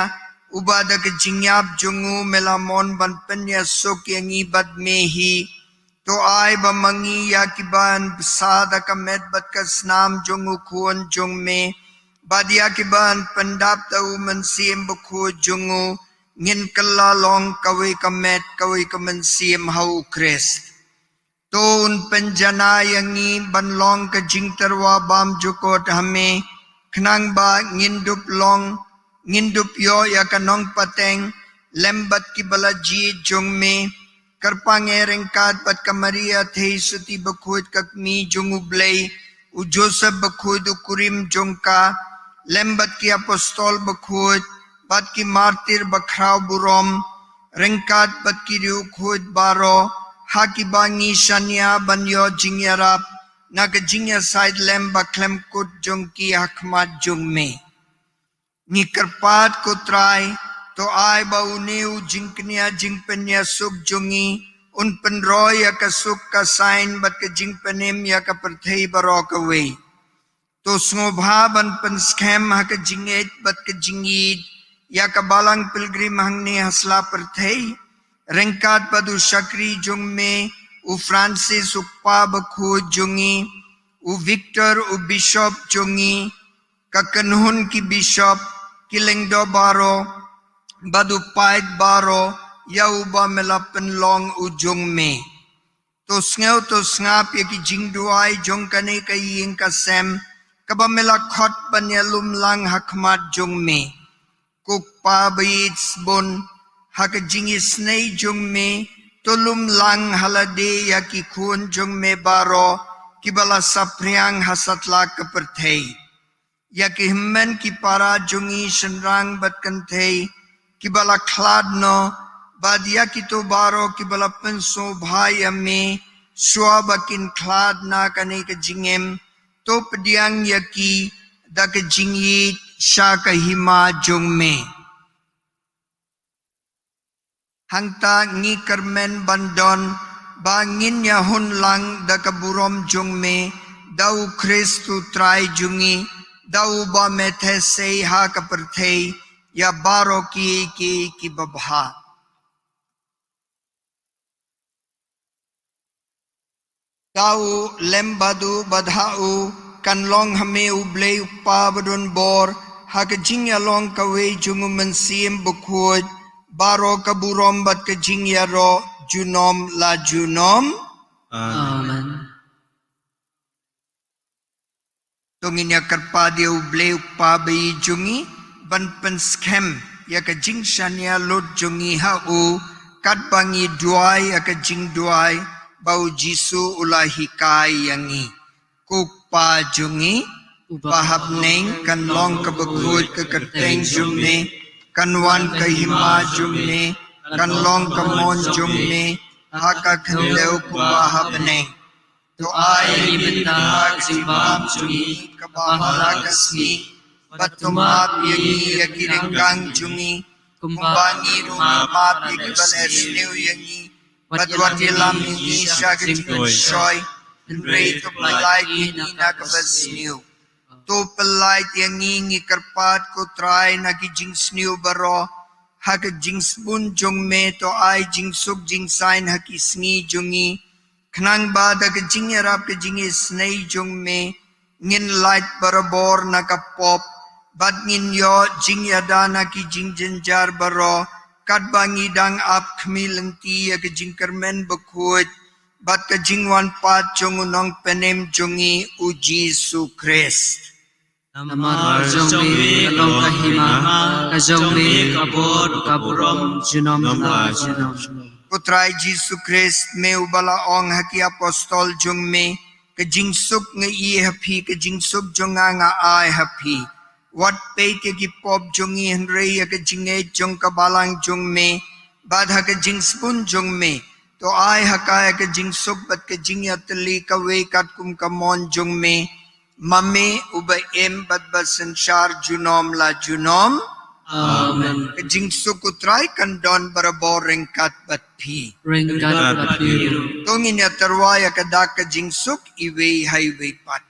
uba da ka jingïap jong u me la mon ban pynïasuk ïa ngi bad me hi. To ai ba ma ngi, ïa kiba yn bsa da ka met bad ka snam jong u Khun jong me, bad ïa kiba yn pyndap da u Mynsiem Bakhuid jong u, ngin kylla long kawei ka met kawei ka mynsiem ha u Khrist. To un pynjanai ïa ngi ban long ka jingtyrwa bymjukut ha me, khnang ba ngin dup long, ngin dup ïoh ïa ka nongpateng lem bad kiba la jied jong me. Kyrpang eh ryngkat bad ka Maria Theisotti Bakhuid, ka Kmie jong u Blei, u Joseph Bakhuid u kurim jong ka, lem bad ki apostol bakhuid, bad ki martir bakhraw burom, ryngkat bad ki riewkhuid baroh, ha kiba ngi shaniah ban ïoh jingïarap na ka jingïasaid lem bakhlem kut jong ki ha khmat jong me. Ngi kyrpad, ko Trai, to ai ba une u jingkñia jingpynïasuk jong ngi un pynroi ïa ka suk ka saiñ bad ka jingpynim ïa ka pyrthei baroh kawei. To sngewbha ban pynskhem ha ka jingngeit bad ka jingïeid ïa ka balang pilgrim hangne ha sla pyrthei, ryngkat bad u shakri jong me u Francis, u Kpa Bakhuid jong ngi, u Victor, u Bishop jong ngi, ka kynhun ki bishop, ki lyngdoh baroh, bad u paid baroh ïa uba me la pynlong u jong me. To sngew, to sngap ïa ki jingduwai jong kane ka ïing ka sem, kaba me la khot ban ïalum lang ha khmat jong me. Ko Kpa ba ïeit sbun, ha ka jingisynei jong me, to lum lang ha lade ïa ki khun jong me baroh, kiba la saphriang ha satlak ka pyrthei. Ïa ki hynmen ki para jong ngi shynrang bad kynthei, kiba la khlad noh, Bad ïa kito baroh kiba la pynsngewbha ïa me, shuwa ba kin khlad na kane ka jingim, to pdiang ïa ki da ka jingïeit sha ka hima jong me. Hangta ngi kyrmen ban don ba ngin ïahun lang da ka burom jong me, da U Khrist U Trai jong ngi, da uba me theh sei ha ka pyrthei ïa baroh kiei kiei kiba bha. Da u lem bad u bad ha u kan long ha me U Blei U Kpa badonbor, ha ka jingïalong kawei jong U Mynsiem Bakhuid, baroh ka burom bad ka jingïaroh junom la junom. Amen. To ngin ïa kyrpad ïa U Blei U Kpa ba ïeit jong ngi, ban pynskhem ïa ka jingshaniah lut jong ngi ha u, katba ngi duwai ïa ka jingduwai ba U Jisu u la hikai ïa ngi. Ko Kpa jong ngi uba ha bneng, kan long kaba khuid ka kyrteng jong me, kan wan ka hima jong me, kan long ka mon jong me ha ka khyndew kumba ha bneng. To ai ïa ngi mynta ka jingbam jong ngi kaba ha la ka sngi, bad to map ïa ngi ïa ki ryngkang jong ngi, kumba ngi ruh ngi map ïa kiba leh sniew ïa ngi, bad wat ïalam ïa ngi sha ka jingpynshoi, hynrei to pynlait ïa ngi na kaba sniew. To pynlait ïa ngi, ngi kyrpad ko Trai, na ki jingsniew baroh, ha ka jingsbun jong me to ai jingsuk jingsaiñ ha ki sngi jong ngi, khnang ba da ka jingïarap ka jingisynei jong me, ngin lait barabor na ka pop, bad ngin ïoh jingïada na ki jingjynjar baroh, katba ngi dang ap khmih lynti ïa ka jingkyrmen bakhuid bad ka jingwan pat jong U Nongpynim jong ngi U Jisu Khrist. Namar jong me ka long ka hima, ka jong me ka bor, ka burom junom la junom. Ko Trai Jisu Khrist, me uba la ong ha ki apostol jong me, ka jingsuk nga ïeh ha phi, ka jingsuk jong nga nga ai ha phi. Wat peit ïa ki pop jong ngi, hynrei ïa ka jingngeit jong ka balang jong me. Bad ha ka jingsbun jong me to ai ha ka ïa ka jingsuk bad ka jingïatylli kawei katkum ka mon jong me, ma me uba im bad ba synshar junom la junom. Amen. Ka jingsuk U Trai kan don barabor ryngkat bad phi. Ryngkat bad phi ruh. To ngin ïa tyrwa ïa ka dak ka jingsuk iwei ha iwei pat.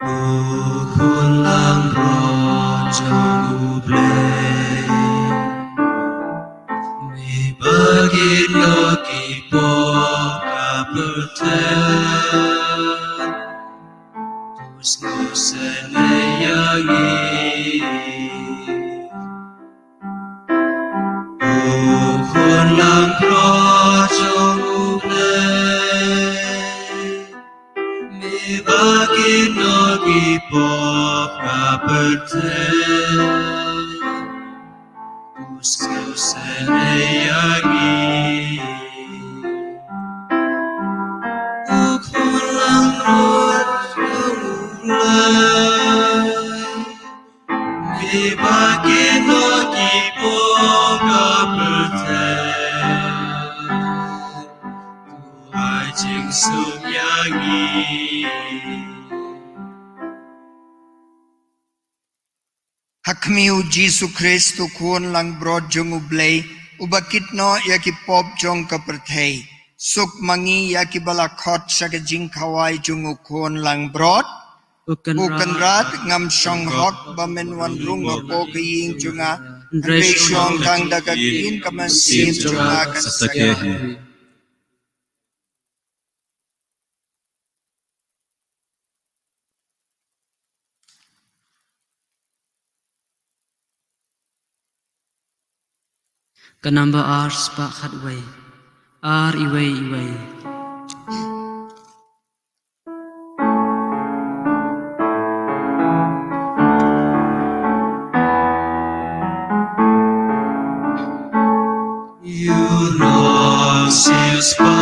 U khun langbrot jong U Blei, me ba kit na ki pop ka pyrthei, to sngewsynei ïa ngi. U khun langbrot jong U Blei, me ba kit na ki pop ka pyrthei, to sngewsynei ïa ngi. U khun langbrot jong U Blei, me ba kit na ki pop ka pyrthei, to ai jingsuk ïa ngi. Ha khmih U Jisu Khrist, U Khun langbrot jong U Blei, uba kit noh ïa ki pop jong ka pyrthei, suk ma ngi ïa kiba la khot sha ka jingkhawai jong U Khun langbrot. Ko Kynrad, ngam shong hok ba men wan rung hapoh ka ïing jong nga, hynrei shu ong tang da ka ktien, ka mynsiem jong nga kan sa kylla. Ka namba ar spah khatwei. Ar iwei iwei. Sius pa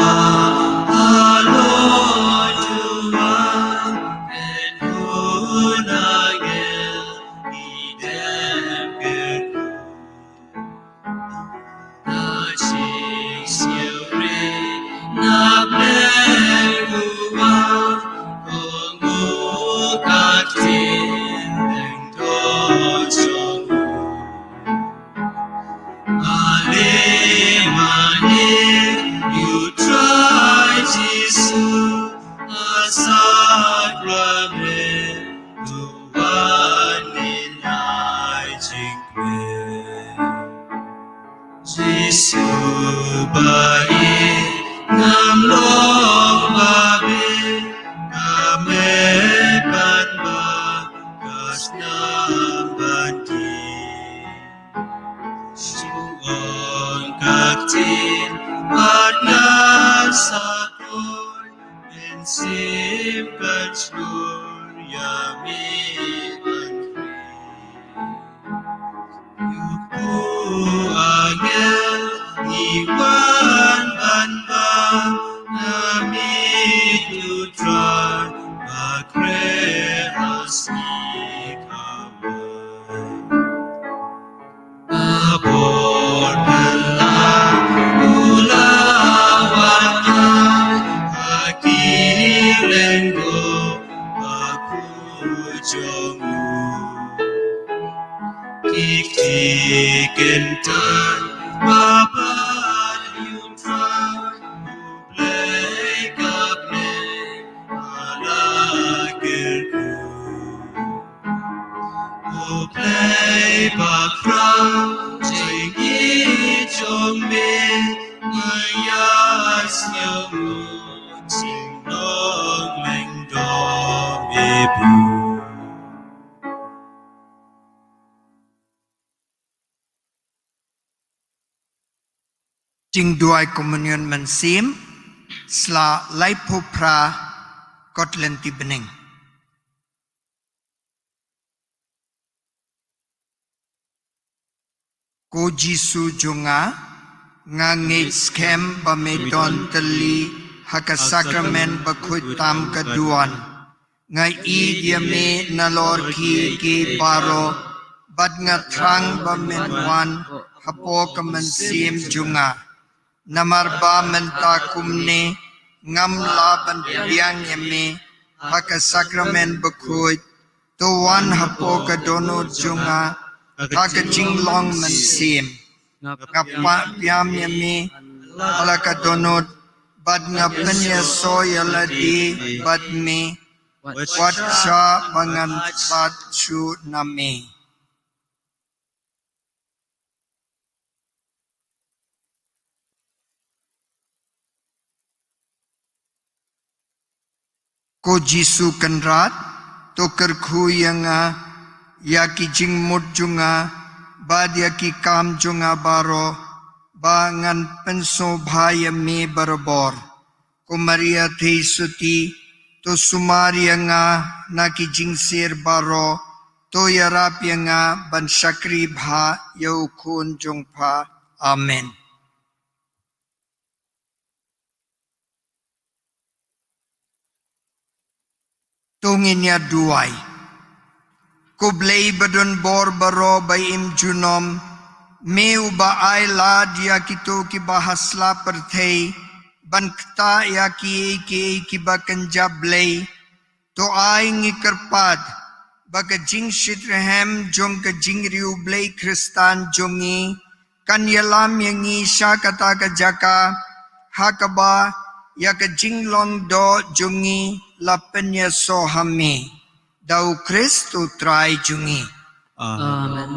halor juwan en hun angel i dem kyrkhu. Na jingsngewrit na Blei u Wan, ong u ka ktien lyngdoh jong u. Ale mane ïa u Trai Jisu, ha sakramen u wan ngin ai jingkmen. Jisu ba ïeit ngam long ba bit, ka met ban bam, ka snam ban kiew. Shu ong ka ktien bad nga sa kloi, mynsiem kan shlur ïa me ban kiew. Ïa u angel ngi wan ban bam, nga mut u Trai ba khreh ha sngi kawei. Ka bor ka la u la wan ha ki lyngdoh bakhuid jong u. Ki kti kynthei ba bad ïa u Trai, U Blei ka bneng ha la kyrkhu. U Blei ba khraw, jingïeit jong me, nga ïa sngewnguh, jingdon lyngdoh me bun. Jingduwai Komunion Mynsiem, sla laiphew phra, kot lynti bneng. Ko Jisu jong nga, nga ngeit skhem ba me don tylli ha ka sakramen bakhuid tam ka duwan. Nga ïeit ïa me nalor kiei kiei baroh, bad nga thrang ba men wan hapoh ka mynsiem jong nga. Namar ba mynta kumne ngam lah ban pdiang ïa me ha ka sakramen bakhuid, to wan hapoh ka dohnud jong nga ha ka jinglong mynsiem. Nga pah pdiang ïa me ha la ka dohnud, bad nga pynïasoh ïa lade bad me, wat shah ba ngan khlad shuh na me. Ko Jisu Kynrad, to kyrkhu ïa nga, ïa ki jingmut jong nga, bad ïa ki kam jong nga baroh, ba ngan pynsngewbha ïa me barabor. Ko Maria Theisotti, to sumar ïa nga na ki jingsier baroh, to ïarap ïa nga ban shakri bha ïa u Khun jong pha. Amen. To ngin ïa duwai. Ko Blei ba don bor baroh ba im junom, me uba ai lad ïa kito kiba ha sla pyrthei ban ktah ïa kiei kiei kiba kynja Blei, to ai ngi kyrpad ba ka jingshitrhem jong ka jingriewblei Blei Khristan jong ngi kan ïalam ïa ngi sha kata ka jaka ha kaba ïa ka jinglong doh jong ngi la pynïasoh ha me. Da U Khrist U Trai jong ngi. Amen.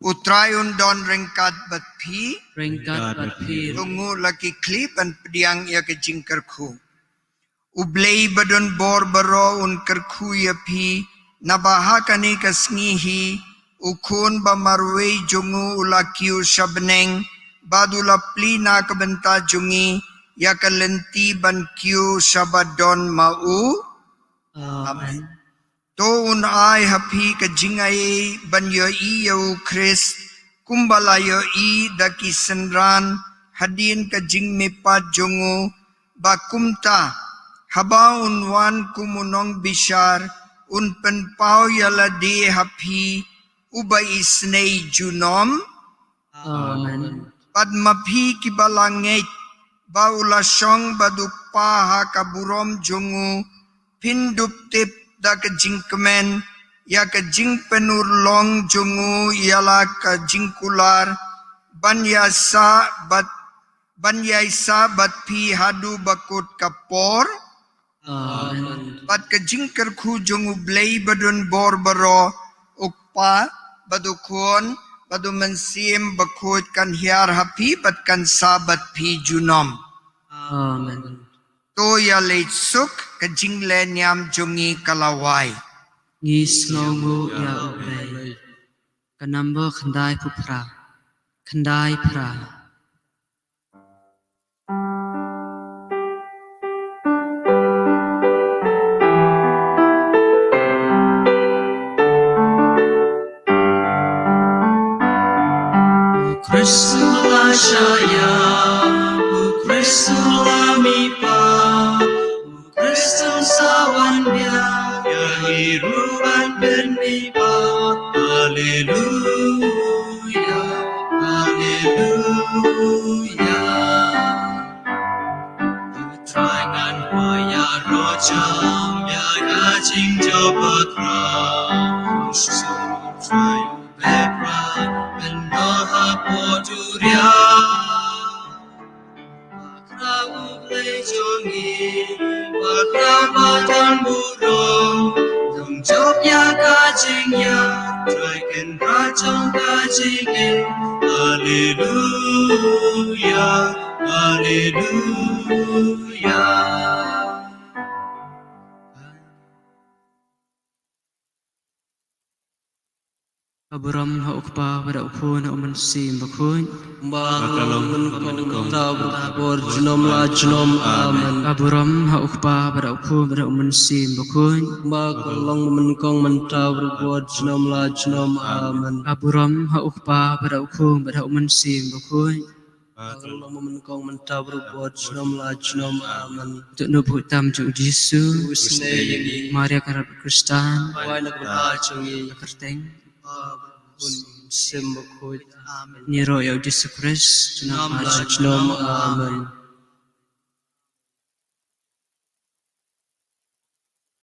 U Trai un don ryngkat bad phi. Ryngkat bad phi. To nguh la ki khlieh ban pdiang ïa ka jingkyrkhu. U Blei ba don bor baroh un kyrkhu ïa phi, naba ha kane ka sngi hi, u khun ba marwei jong u u la kiew sha bneng, bad u la plie na ka bynta jong ngi, ïa ka lynti ban kiew shaba don ma u. Amen. To un ai ha phi ka jingaiei ban ïohi ïa U Khrist, kumba la ïohi da ki synran hadien ka jingmihpat jong u, ba kumta, haba un wan kum u nongbishar, un pynpaw ïa lade ha phi uba isynei junom. Amen. Bad ma phi kiba la ngeit ba u la shong bad u Kpa ha ka burom jong u, phin dup tip da ka jingkmen ïa ka jingpynurlong jong u ïa la ka jingkular, ban ïaisah bad ban ïaisah bad phi haduh ba kut ka por. Amen. Bad ka jingkyrkhu jong U Blei badon bor baroh, U Kpa bad U Khun bad U Mynsiem Bakhuid kan hiar ha phi bad kan sah bad phi junom. Amen. To ïa leit suk, ka jingleh niam jong ngi ka la wai. Ngi sngewnguh ïa U Blei. Ka number khyndai phew phra. Khyndai phra. U Khrist u la shah ïa, U Khrist u la mihpat, U Khrist un sa wan biang, ïa ngi ruh ban pynmihpat. Haleluya, haleluya. U Trai ngan wai ïaroh jam ïa ka jingjop bakhraw. U Trai, U Trai u pynbha, pyndonkam hapoh duriaw. Bakhraw U Blei jong ngi, bakhraw ba don burom. Long jop ïa ka jingïap, Trai Kynrad jong ka jingim. Haleluya, haleluya. Ka burom ha U Kpa bad ha U Khun bad ha U Mynsiem Bakhuid. Ba ka long mynnyngkong mynta bad bor junom la junom. Amen. Ka burom ha U Kpa bad ha U Khun bad ha U Mynsiem Bakhuid. Ba ka long mynnyngkong mynta bad bor junom la junom. Amen. Ka burom ha U Kpa bad ha U Khun bad ha U Mynsiem Bakhuid. Ba ka long mynnyngkong mynta bad bor junom la junom. Amen. Tang na ka bynta jong U Jisu. Isynei ïa ngi. Maria ka rap Khristan. Wai na ka bynta jong ngi. Kyrteng. Bad U Mynsiem Bakhuid. Amen. Ngi ïaroh ïa U Jisu Khrist. Junom la junom. Amen.